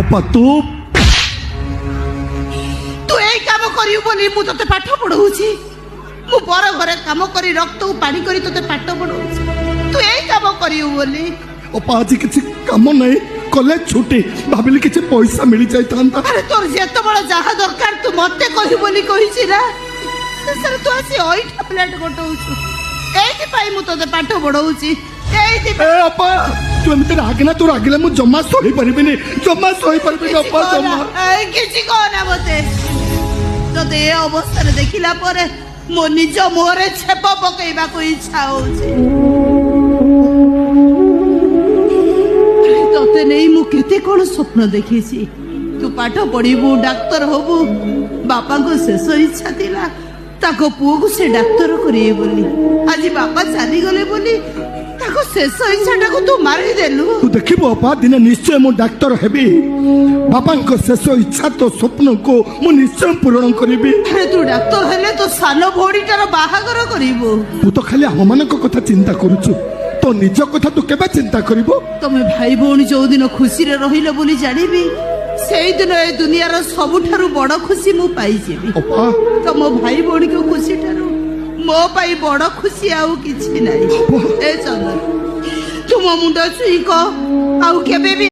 ଅପା, ତୁ ତୁ ଏଇ କାମ କରିବୁ ବୋଲି ମୁଁ ତତେ ପାଠ ପଢଉଛି। ମୁଁ ପର ଘରେ କାମ କରି ରକ୍ତକୁ ପାଣି କରି ତତେ ପାଠ ପଢଉଛି, ତୁ ଏଇ କାମ କରିବୁ ବୋଲି। ଅପା, ଆଜି କିଛି କାମ ନାହିଁ, କଲେଜ ଛୁଟି, ଭାବିଲି କିଛି ପଇସା ମିଳି ଯାଇଥାନ୍ତା। ଆରେ, ତୋର ଯେତେବେଳେ ଯାହା ଦରକାର ତୁ ମତେ କହିବୁ ବୋଲି କହିଛି ନା? ଶେଷରେ ତୁ ଆସି ଅଇଠା ପ୍ଲେଟ ଗୋଟଉଛୁ। ଏଇଥିପାଇଁ ମୁଁ ତତେ ପାଠ ପଢଉଛି, ଏଇଥିପାଇଁ। ଏ ଅପା, ତୁ ଏମିତି ରାଗିନା। ତୁ ରାଗିଲେ ମୁଁ ଜମା ସହିପାରିବିନି, ଜମା ସହିପାରିବିନି। କିଛି ଅପା, କହନା, ଜମା। ଏଇ, କିଛି କହନା ମତେ। ତତେ ଏ ଅବସ୍ଥାରେ ଦେଖିଲା ପରେ ମୋ ନିଜ ମୁହଁରେ ଛେପ ପକେଇବାକୁ ଇଚ୍ଛା ହଉଛି। ଆରେ, ତତେ ନେଇ ମୁଁ କେତେ କଣ ସ୍ୱପ୍ନ ଦେଖିଛି। ତୁ ପାଠ ପଢିବୁ, ଡାକ୍ତର ହବୁ। ବାପାଙ୍କ ଶେଷ ଇଚ୍ଛା ଥିଲା ତାଙ୍କ ପୁଅକୁ ସେ ଡାକ୍ତର କରିବେ ବୋଲି। ଆଜି ବାପା ଚାଲିଗଲେ ବୋଲି ତାଙ୍କ ଶେଷ ଇଚ୍ଛାଟାକୁ ତୁ ମାରିଦେଲୁ। ତୁ ଦେଖିବୁ ଅପା, ଦିନେ ନିଶ୍ଚୟ ମୁଁ ଡାକ୍ତର ହେବି। ବାପାଙ୍କ ଶେଷ ଇଚ୍ଛା, ତୋ ସ୍ୱପ୍ନକୁ ମୁଁ ନିଶ୍ଚୟ ପୂରଣ କରିବି। ଆରେ, ତୁ ଡାକ୍ତର ହେଲେ ତୋ ସାନ ଭଉଣୀଟାର ବାହାଘର କରିବୁ। ତୁ ତ ଖାଲି ଆମମାନଙ୍କ କଥା ଚିନ୍ତା କରୁଛୁ, ତୋ ନିଜ କଥା ତୁ କେବେ ଚିନ୍ତା କରିବୁ? ତମେ ଭାଇ ଭଉଣୀ ଯୋଉଦିନ ଖୁସିରେ ରହିଲ ବୋଲି ଜାଣିବି, ସେଇଦିନ ଏ ଦୁନିଆର ସବୁଠାରୁ ବଡ ଖୁସି ମୁଁ ପାଇଯିବି। ଅପା। ତମ ଭାଇ ଭଉଣୀଙ୍କ ଖୁସି ଠାରୁ ମୋ ପାଇଁ ବଡ ଖୁସି ଆଉ କିଛି ନାହିଁ। ଏ ଚନ୍ଦନ, ତୁ ମୋ ମୁଣ୍ଡ ଛୁଇଁ କହ, ଆଉ କେବେ ବି